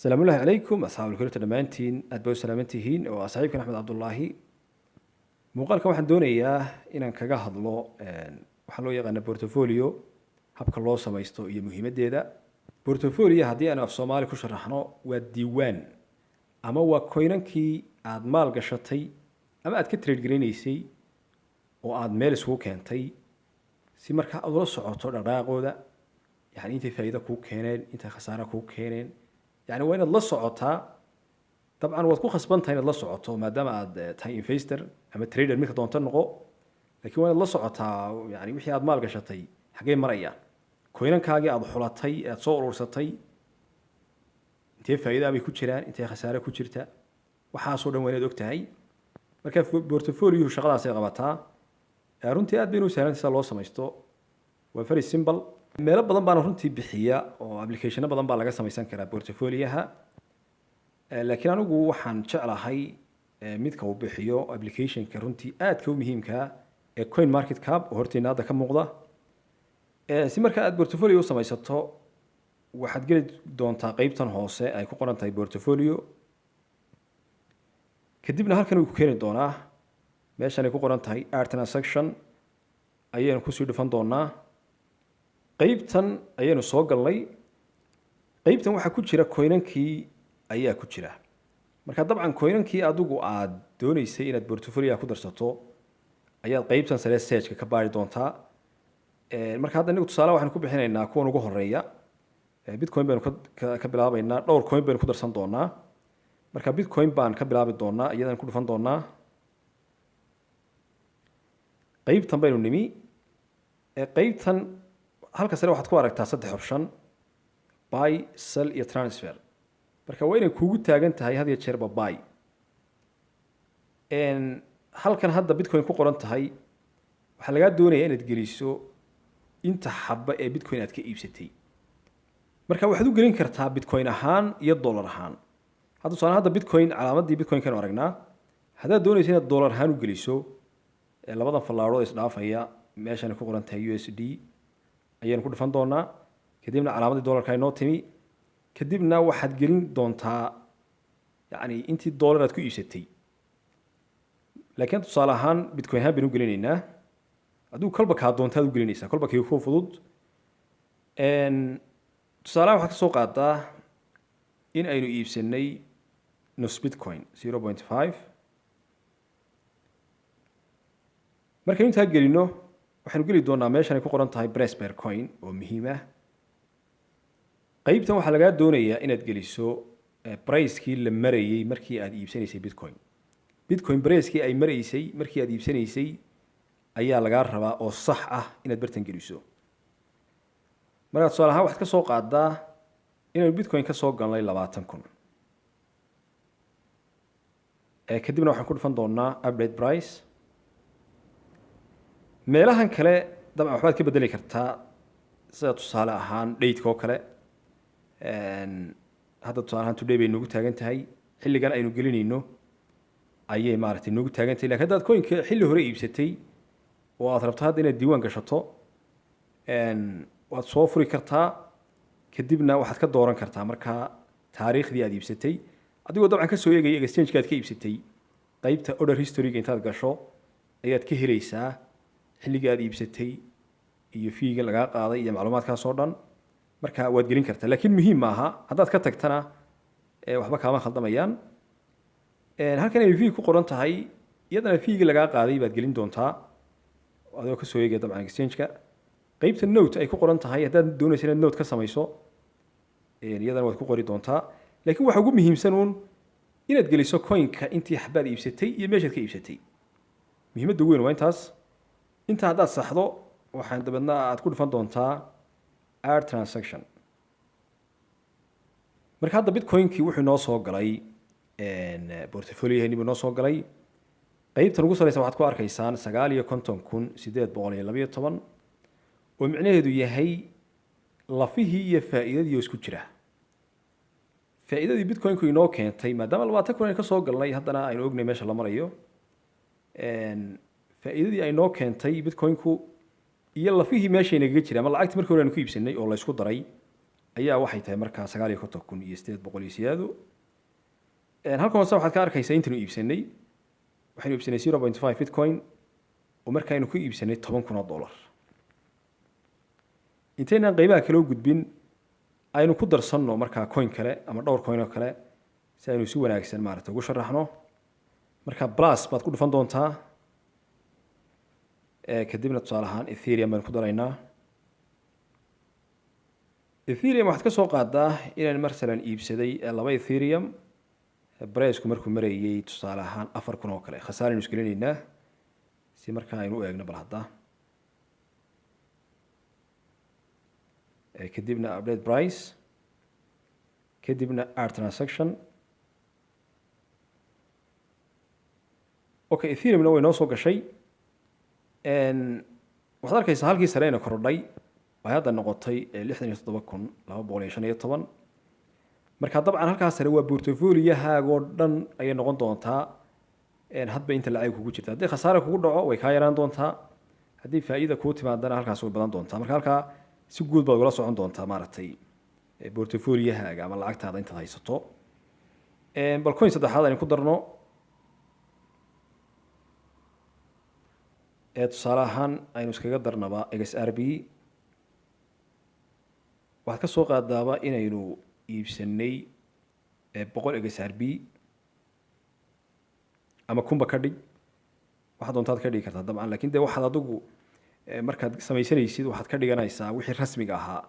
Asalaamu ullahi calaykum, asxaabulkirta dhammaantiin, aad bay u salaaman tihiin. Oo saaxiibkan Axmed Cabdullaahi. Muuqaalkan waxaan doonayaa inaan kaga hadlo waxaa loo yaqaana portfolio, habka loo samaysto iyo muhiimaddeeda. Portfolio haddii aanu af Soomaali ku sharaxno, waa diiwaan ama waa coinankii aad maal gashatay ama aad ka trade garaynaysay oo aad meel isugu keentay, si markaa aad ula socoto dhaqdhaqaaqooda, yani intay faa'iido kuu keeneen, intay khasaare kuu keeneen. Yani waa inaad la socotaa. Dabcan waad ku khasban tahay inaad la socoto, maadaama aad tahay investor ama trader, midka doonto noqo, laakiin waa inaad la socotaa yani wixii aad maal gashatay xaggee marayaan, coinankaagii aad xulatay ee aad soo urursatay, intee faa'iida bay ku jiraan, intee khasaare ku jirta. Waxaasoo dhan waa inaad og tahay. Marka portfolio shaqadaasay qabataa. Runtii aad baynu u sahlan sida loo samaysto, waa very simple. Meelo badan baana runtii bixiya oo applicationo badan baa laga samaysan karaa portfolioha, laakiin anigu waxaan jeclahay midka uu bixiyo applicationka runtii aadka u muhiimkaa ee Coin Market Cap oo horteena hadda ka muuqda. Si marka aad portfolio u samaysato, waxaad geli doontaa qeybtan hoose ay ku qoran tahay portfolio. Kadibna halkan uu ku keeni doonaa, meeshan ay ku qoran tahay add transaction ayaynu kusii dhufan doonaa. Qeybtan ayaynu soo galnay. Qeybtan waxaa ku jira coinankii ayaa ku jira. Marka dabcan coinankii adigu aad dooneysay inaad portfolio ku darsato ayaad qeybtan sare searchka ka baari doontaa. Marka hadda inagu tusaale waxaan ku bixinaynaa kuwan ugu horeeya. Bitcoin baynu ka bilaabaynaa, dhowr coin baynu ku darsan doonaa. Marka Bitcoin baan ka bilaabi doonaa, iyadaan ku dhufan doonaa. Qeybtan baynu nimi. Qeybtan halka sare waxaad ku aragtaa saddex option: buy, sell iyo transfer. Marka waa inay kuugu taagan tahay had iyo jeerba buy. Halkan hadda Bitcoin ku qoran tahay, waxaa lagaa doonaya inaad geliso inta xaba ee Bitcoin aad ka iibsatay. Marka waxaad u gelin kartaa Bitcoin ahaan iyo dollar ahaan. Hadda tusaale, hadda Bitcoin, calaamadii Bitcoin kanu aragnaa. Haddaad doonayso inaad dollar ahaan u geliso, labadan fallaadhood isdhaafaya meeshan ku qoran tahay USD ayaynu ku dhufan doonaa. Kadibna calaamadii dollarka inoo timi. Kadibna waxaad gelin doontaa yani intii dollar aad ku iibsatay, laakiin tusaale ahaan Bitcoin ahaan baynu u gelinaynaa. Adigu kolba kaa doontaad u gelinaysaa, kolba kii ku fudud. Tusaalahan waxaad ka soo qaadaa in aynu iibsanay nus Bitcoin, 0.5. Markaynu intaa gelino, waxaynu geli doonaa meeshan ay ku qoran tahay price per coin oo muhiim ah. Qeybtan waxaa lagaa doonayaa inaad geliso pricekii la marayey markii aad iibsanaysay Bitcoin. Bitcoin pricekii ay maraysay markii aad iibsanaysay ayaa lagaa rabaa oo sax ah inaad bartan geliso. Markaa tusaale ahaan waxaad ka soo qaadaa inaynu Bitcoin ka soo galnay 20,000. Kadibna waxaan ku dhufan doonaa update price. Meelahan kale dabcan waxbaad ka bedeli kartaa, sida tusaale ahaan dateka oo kale. Hadda tusaale ahaan today bay noogu taagan tahay, xilligan aynu gelinayno ayay maaragtay noogu taagan tahay. Lakin haddaad coinka xilli hore iibsatay oo aad rabto hadda inaad diiwaan gashato, waad soo furi kartaa. Kadibna waxaad ka dooran kartaa markaa taariikhdii aad iibsatay, adigoo dabcan kasoo eegaya exchange-ka aad ka iibsatay. Qeybta order historyga intaad gasho ayaad ka helaysaa xilligii aad iibsatay iyo feega lagaa qaaday iyo macluumaadkaas oo dhan. Marka waad gelin kartaa, laakiin muhiim maaha. Haddaad ka tagtana waxba kaama khaldamayaan. Halkan ay fee ku qoran tahay, iyadana feegii lagaa qaaday baad gelin doontaa, adigoo kasoo eegaya dabcan exchange-ka. Qeybta note ay ku qoran tahay, haddaad doonaysa inaad note ka samayso, iyadana waad ku qori doontaa. Laakiin waxa ugu muhiimsan uun inaad geliso coinka intii xabaad iibsatay iyo meeshaad ka iibsatay. Muhiimadda ugu weyn waa intaas. Inta haddaad saxdo, waxaan dabeedna aad ku dhufan doontaa add transaction. Marka hadda Bitcoinkii wuxuu inoo soo galay portfolioheeni buu inoo soo galay. Qeybtan ugu sareysa waxaad ku arkaysaan 59,812, oo micnaheedu yahay lafihii iyo faa'iidadii oo isku jira. Faa'iidadii Bitcoinku inoo keentay, maadaama 20,000 aynu ka soo galnay, haddana aynu ognay meesha la marayo, faa'iidadii ay noo keentay Bitcoinku iyo lafihii meesha inagaga jira ama lacagtii markii hore aynu ku iibsanay oo la isku daray. Ayaa waxay tahay markaa 59,800 iyo siyaado. Halkan hoose waxaad ka arkaysaa intaynu iibsanay. Waxaynu iibsanay 0.5 bitcoin oo markaaynu ku iibsanay $10,000. Intaynaan qeybaha kale u gudbin, aynu ku darsanno markaa coin kale ama dhowr coin oo kale si aynu si wanaagsan maaragtay ugu sharaxno. Marka plus baad ku dhufan doontaa, kadibna tusaale ahaan Ethereum baynu ku daraynaa. Ethereum waxaad ka soo qaadaa inaan masalan iibsaday laba Ethereum priceku markuu marayay tusaale ahaan 4,000 oo kale. Khasaaraynu isgelinaynaa si markaa aynu u eegno bal hadda. Kadibna update price, kadibna add transaction. Okay, Ethereumna way noo soo gashay. Waxaad arkaysaa halkii sareyna korodhay, waxay hadda noqotay 67,215. Marka dabcan halkaas sare waa portfoliohaagoo dhan ayay noqon doontaa hadba inta lacag kugu jirta. Haddii khasaare kugu dhaco, way kaa yaraan doontaa. Haddii faa'iida kuu timaadana, halkaas way badan doontaa. Marka halkaa si guud baad ula socon doontaa maaragtay portfoliohaaga ama lacagtaada intaad haysato. Bal coin saddexaad aynu ku darno. Tusaale ahaan aynu iskaga darnaba XRP. Waxaad ka soo qaadaaba inaynu iibsanay 100 XRP ama kunba ka dhig, waxaad doontaad ka dhigi kartaa dabcan. Lakin dee waxaad adigu markaad samaysanaysid waxaad ka dhiganaysaa wixii rasmiga ahaa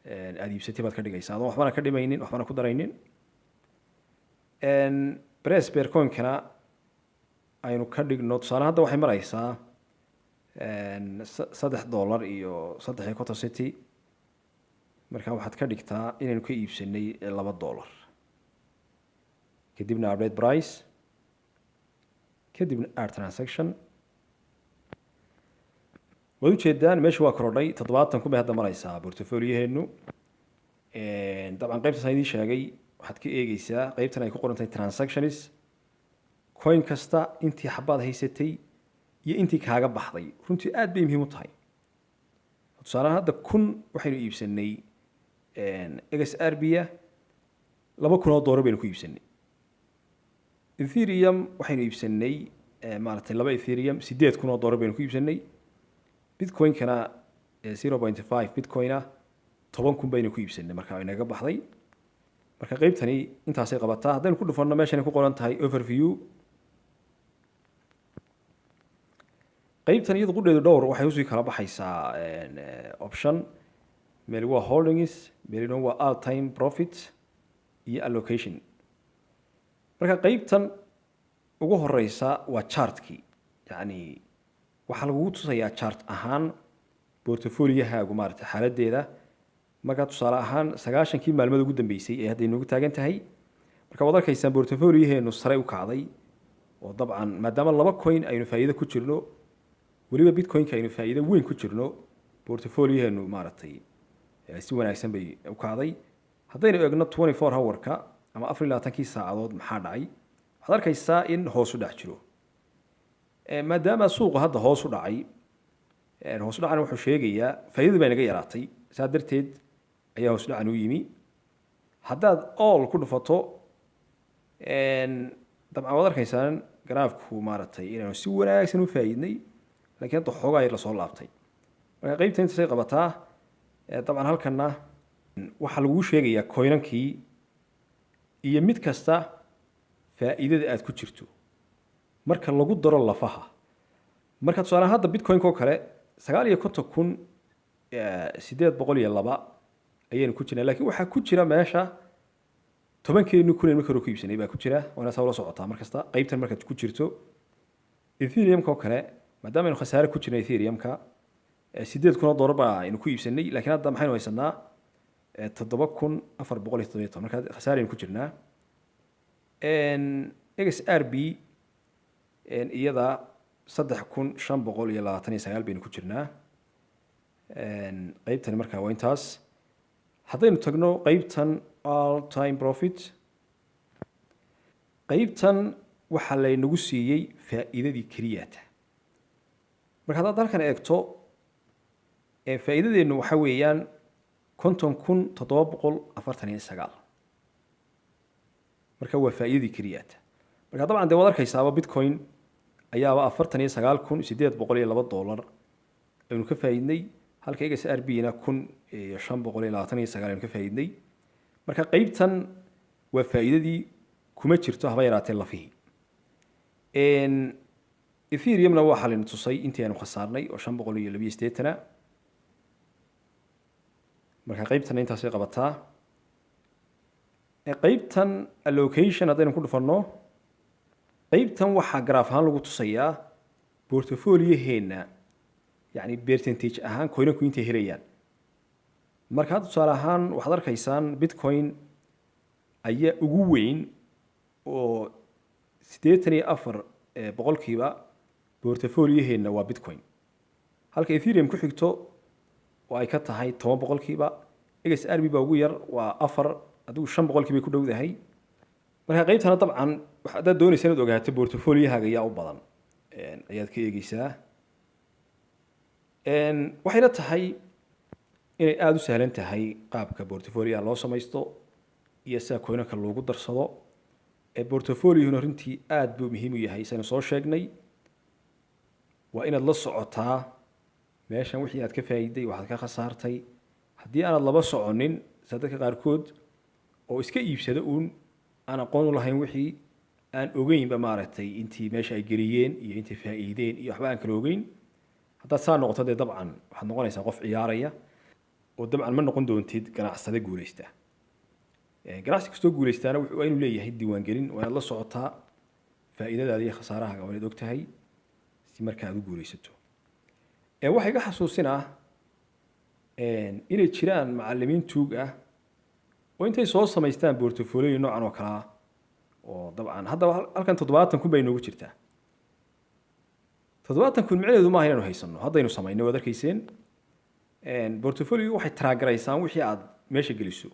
aada iibsatay baad ka dhigaysaa, adoon waxbana ka dhimaynin, waxbana ku daraynin. Price per coinkana aynu ka dhigno tusaale hadda waxay maraysaa $3 iyo 3 iyo 50 cent. Marka waxaad ka dhigtaa inaynu ka iibsanay $2, kadibna update price, kadibna add transaction. Waad ujeedaan, meesha waa korodhay, 70,000 bay hadda maraysaa portfolioheenu. Dabcan qaybtaas aan idiin sheegay waxaad ka eegeysaa qaybtan ay ku qoran tahay transactions. Coin kasta intii xabaad haysatay iyo intii kaaga baxday runtii aad bay muhiim u tahay. Tusaalahaan hadda 1,000 waxaynu iibsanay XRP-a, $2,000 baynu ku iibsanay. Ethereum waxaynu iibsanay maaragtay laba Ethereum, $8,000 baynu ku iibsanay. Bitcoin-kana 0.5 bitcoin-a 10,000 baynu ku iibsanay, marka inaga baxday. Marka qeybtani intaasay qabataa. Haddaynu ku dhufanno meeshan ku qoran tahay overview, qeybtan iyadu qudheedu dhowr waxay usii kala baxaysaa option. Meel waa holdings, meelina waa all time profit iyo allocation. Marka qeybtan ugu horeysa waa chartkii, yacni waxaa lagugu tusayaa chart ahaan portfoliohaagu maaragtay xaaladdeeda. Marka tusaale ahaan 90-kii maalmood ugu dambeysay ee hadda inoogu taagan tahay. Marka waad arkaysaan portfolioheenu sare u kacday, oo dabcan maadaama laba coin aynu faa'iido ku jirno, weliba bitcoin-ka aynu faa'iido weyn ku jirno, portfolioheenu maaragtay si wanaagsan bay u kacday. Haddaynu eegno 24 hour-ka ama 24-kii saacadood maxaa dhacay, waxaad arkaysaa in hoos u dhex jiro. Maadaama suuqu hadda hoos u dhacay, hoos u dhacana wuxuu sheegayaa faa'iidadii baa inaga yaraatay, saa darteed ayaa hoos u dhacan u yimi. Haddaad all ku dhufato, dabcan waad arkaysaan garaafku maaragtay inaanu si wanaagsan u faa'iidnay, laakiin hadda xoogaa yar lasoo laabtay. Marka qeybta intaasay qabataa. Dabcan halkanna waxaa laguu sheegayaa coinankii iyo mid kasta faa'iidada aad ku jirto marka lagu daro lafaha. Marka tusaale hadda bitcoin-ka oo kale 59,802 ayaynu ku jirnaa, laakiin waxaa ku jira meesha tobankeenu kun markii hore ku iibsanay baa ku jira. Waana saa ula socotaa mar kasta qeybtan markaad ku jirto. Ethereum-ka oo kale, maadaama aynu khasaare ku jirnay Ethereum-ka, $8,000 baa aynu ku iibsanay, laakiin hadda maxaynu haysanaa? 7,417. Marka khasaare aynu ku jirnaa. XRP iyada 3,529 baynu ku jirnaa. Qeybtani markaa waa intaas. Haddaynu tagno qeybtan all time profit, qeybtan waxaa laynagu siiyey faa'iidadii keliyata. Marka haddaad halkan eegto, faa'iidadeennu waxa weeyaan 50,749. Marka waa faa'iidadii keliyaata. Marka dabcan dee waad arkaysaaba, Bitcoin ayaaba $49,802 aynu ka faa'iidnay, halka XRP na 1,529 aynu ka faa'iidnay. Marka qeybtan waa faa'iidadii, kuma jirto haba yaraatee lafihii. Ethereumna waxaa layna tusay intii aynu khasaarnay oo 582a. Marka qeybtanna intaasay qabataa. Qeybtan allocation haddaynu ku dhufanno, qeybtan waxaa garaaf ahaan lagu tusayaa portfolioheenna, yacni percentage ahaan coinanku intay helayaan. Marka hadda tusaale ahaan waxaad arkaysaan Bitcoin ayaa ugu weyn oo 84% portfolioheenna waa Bitcoin, halka Ethereum ku xigto oo ay ka tahay 10%. XRP baa ugu yar, waa 4, adigu 5% ku dhowdahay. Marka qeybtana dabcan haddaad doonaysa inaad ogaato portfoliohaaga yaa u badan ayaad ka eegeysaa. Waxayna tahay inay aada u sahlan tahay qaabka portfolioha loo samaysto iyo sida coinanka loogu darsado. Portfoliohuna runtii aada buu muhiim u yahay. Saynu soo sheegnay, waa inaad la socotaa meeshan wixii aad ka faa'iiday, waxaad ka khasaartay. Haddii aanad laba soconin, sida dadka qaarkood oo iska iibsada uun, aan aqoon u lahayn wixii, aan ogeynba maaragtay intii meesha ay geliyeen iyo intay faa'iideen iyo waxba aan kala ogeyn, haddaad saa noqoto dee dabcan waxaad noqonaysaa qof ciyaaraya oo dabcan ma noqon doontid ganacsade guuleysta. Ganacsi kastoo guuleystaana waa inuu leeyahay diiwaangelin. Waa inaad la socotaa faa'iidadaada iyo khasaarahaaga, waa inaad ogtahay si marka aad u guuleysato. Waxaa iga xasuusinaa inay jiraan macallimiin tuug ah oo intay soo samaystaan portfolio noocan oo kale ah, oo dabcan hadda halkan 70,000 bay noogu jirtaa. 70,000 micnaheedu maaha inaynu haysano haddaynu samaynay. Waad arkayseen portfolio waxay trackgaraysaan wixii aad meesha geliso,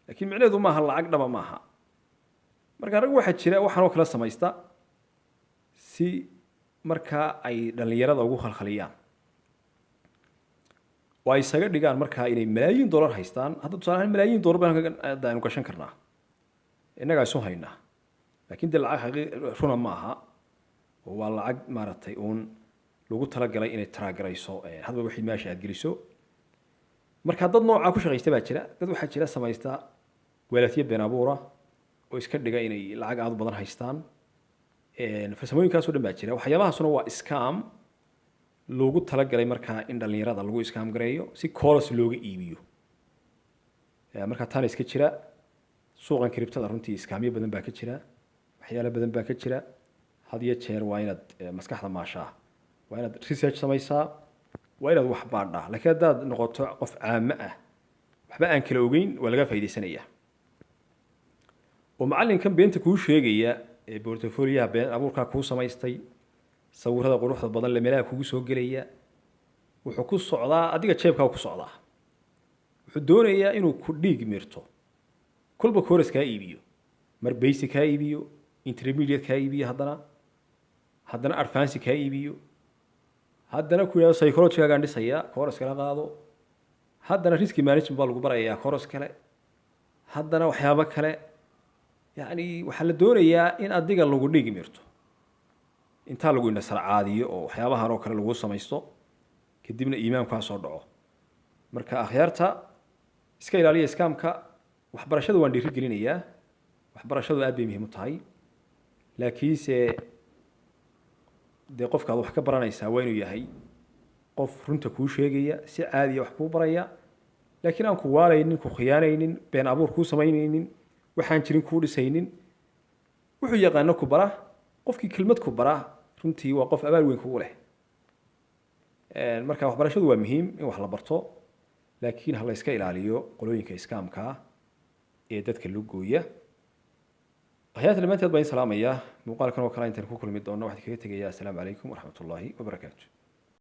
laakiin micnaheedu maaha lacag dhaba maaha. Marka rag waxaa jira waxaan oo kala samaysta si markaa ay dhallinyarada ugu khalkhaliyaan oo ay isaga dhigaan markaa inay malaayiin dollar haystaan. Hadda tusaale ahaan malaayiin dollar baan hadda aynu gashan karnaa, innagaa isu haynaa, laakiin dee lacag xaqii runa ma aha oo waa lacag maaragtay uun lagu talagalay inay trackgarayso hadba wixii meesha aad geliso. Marka dad noocaa ku shaqaysta baa jira. Dad waxaa jira samaysta walletyo been abuura oo iska dhiga inay lacag aad u badan haystaan. Farsamooyinkaas oo dhan baa jira. Waxyaabahaasuna waa scam loogu talagalay markaa in dhallinyarada lagu scam gareeyo si course looga iibiyo. Markaa taana iska jira. Suuqan cryptoda runtii scamyo badan baa ka jira, waxyaalo badan baa ka jira. Had iyo jeer waa inaad maskaxda maashaa, waa inaad research samaysaa, waa inaad wax baadhaa. Laakiin haddaad noqoto qof caamo ah, waxba aan kala ogeyn, waa laga faa'iidaysanaya oo macallinkan beenta kuu sheegaya ee portfolioha been abuurkaa kuu samaystay, sawirada quruxda badan le meelaha kugu soo gelaya, wuxuu ku socdaa adiga jeebkaa ku socdaa. Wuxuu doonayaa inuu ku dhiig mirto, kolba course kaa iibiyo, mar basic kaa iibiyo, intermediate kaa iibiyo, haddana advance kaa iibiyo, haddana ku yidhahdo psychologygaagaan dhisaya, course kala qaado, haddana risk management baa lagu barayaa, course kale, haddana waxyaabo kale. Yacni waxaa la doonayaa in adiga lagu dhiig mirto, intaa lagu indhasarcaadiyo oo waxyaabahan oo kale lagu samaysto, kadibna iimaankaa soo dhaco. Marka akhyaarta, iska ilaaliya scamka. Waxbarashada waan dhiiri gelinayaa, waxbarashadu aad bay muhiim u tahay, laakiinse dee qofka aad wax ka baranaysaa waa inuu yahay qof runta kuu sheegaya, si caadiya wax kuu baraya, laakiin aan ku waalaynin, ku khiyaanaynin, been abuur kuu samaynaynin, waxaan jirin kuu dhisaynin, wuxuu yaqaano ku bara. Qofkii kelmad ku bara runtii waa qof abaal weyn kugu leh. Marka waxbarashadu waa muhiim in wax la barto, laakiin ha la iska ilaaliyo qolooyinka scamka ee dadka lugooya. Akhyaarta dhammaanteed baan in salaamaya. Muuqaalkan oo kale intaan ku kulmi doonno, waxaan kaga tegayaa asalaamu calaykum waraxmat ullaahi wabarakaatu.